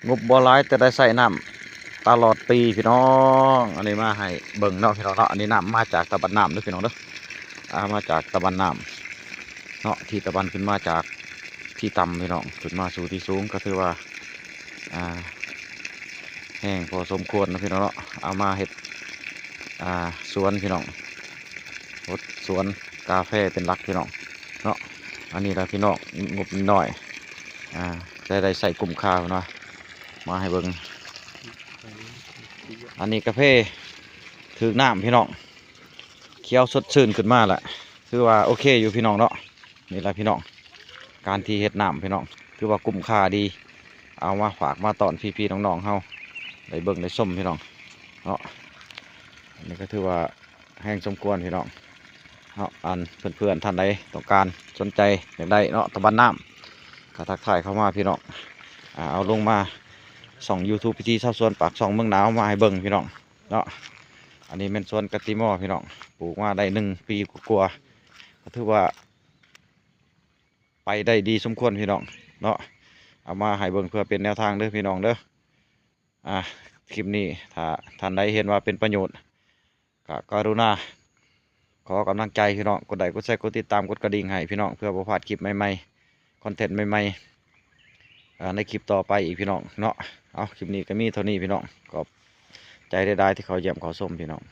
ງົບບໍ່ຫຼາຍແຕ່ໄດ້ໃຊ້ນ້ຳຕະຫຼອດປີພີ່ນ້ອງ. ອັນນີ້ມາໃຫ້ເບິ່ງເນາະພີ່ນ້ອງເນາະ. ອັນນີ້ນ້ຳມາຈາກຕາບັນນ້ຳເດີພີ່ນ້ອງເດີ. ອ່າ ມາຈາກຕາບັນນ້ຳເນາະ, ທີ່ຕາບັນຂຶ້ນມາຈາກທີ່ຕ່ຳພີ່ນ້ອງ ຂຶ້ນມາສູ່ທີ່ສູງ ກໍຖືວ່າ ອ່າ ແຮງພໍສົມຄວນເນາະພີ່ນ້ອງເນາະ. ເອົາມາເຮັດ ອ່າ ສວນພີ່ນ້ອງ, ເຮັດສວນກາແຟເປັນຫຼັກພີ່ນ້ອງເນາະ. ອັນນີ້ລະພີ່ນ້ອງ ງົບນ້ອຍ ອ່າ ແຕ່ໄດ້ໃຊ້ກຸ້ມຄ່າເພິ່ນວ່າ. ມາໃຫ້ເບິ່ງ ອັນນີ້ກາເຟຖືກນ້ຳພີ່ນ້ອງ ຂຽວສົດຊື່ນຂຶ້ນມາລະ ຖືວ່າໂອເຄຢູ່ພີ່ນ້ອງເນາະ. ນີ້ລະພີ່ນ້ອງ ການທີ່ເຮັດນ້ຳພີ່ນ້ອງ ຖືວ່າກຸ້ມຄ່າດີ. ເອົາມາຝາກມາຕ້ອນພີ່ໆນ້ອງໆເຮົາໄດ້ເບິ່ງໄດ້ຊົມພີ່ນ້ອງເນາະ. ອັນນີ້ກໍຖືວ່າແຮງສົມຄວນພີ່ນ້ອງເນາະ. ອັນເພື່ອນໆທ່ານໃດຕ້ອງການສົນໃຈຢາກໄດ້ເນາະ ຕາບັນນ້ຳ ກໍທັກທາຍເຂົ້າມາພີ່ນ້ອງ. ອ່າ ເອົາລົງມາຊ່ອງ YouTube ວິຖີຊາວສວນປາກຊ່ອງເມືອງໜາວມາໃຫ້ເບິ່ງພີ່ນ້ອງເນາະ. ອັນນີ້ແມ່ນສວນກະຕິມໍພີ່ນ້ອງ ປູກມາໄດ້ໜຶ່ງປີກວ່າໆ ກໍຖືວ່າ ໄປໄດ້ດີສົມຄວນພີ່ນ້ອງເນາະ. ເອົາມາໃຫ້ເບິ່ງເພື່ອເປັນແນວທາງເດີພີ່ນ້ອງເດີ. ອ່າ ຄລິບນີ້ຖ້າທ່ານໃດເຫັນວ່າເປັນປະໂຫຍດ ກໍກະລຸນາຂໍກຳລັງໃຈພີ່ນ້ອງ ກົດໄລ້ ກົດແຊ ກົດຕິດຕາມ ກົດກະດິ່ງໃຫ້ພີ່ນ້ອງ ເພື່ອບໍ່ພາດຄລິບໃໝ່ໆ ຄອນເທັນໃໝ່ໆ ອ່າ ໃນຄລິບຕໍ່ໄປອີກພີ່ນ້ອງເນາະ. ເອົາ ຄລິບນີ້ກໍມີເທົ່ານີ້ພີ່ນ້ອງ ຂອບໃຈຫຼາຍໆທີ່ເຂົ້າຢ້ຽມເຂົ້າຊົມພີ່ນ້ອງ.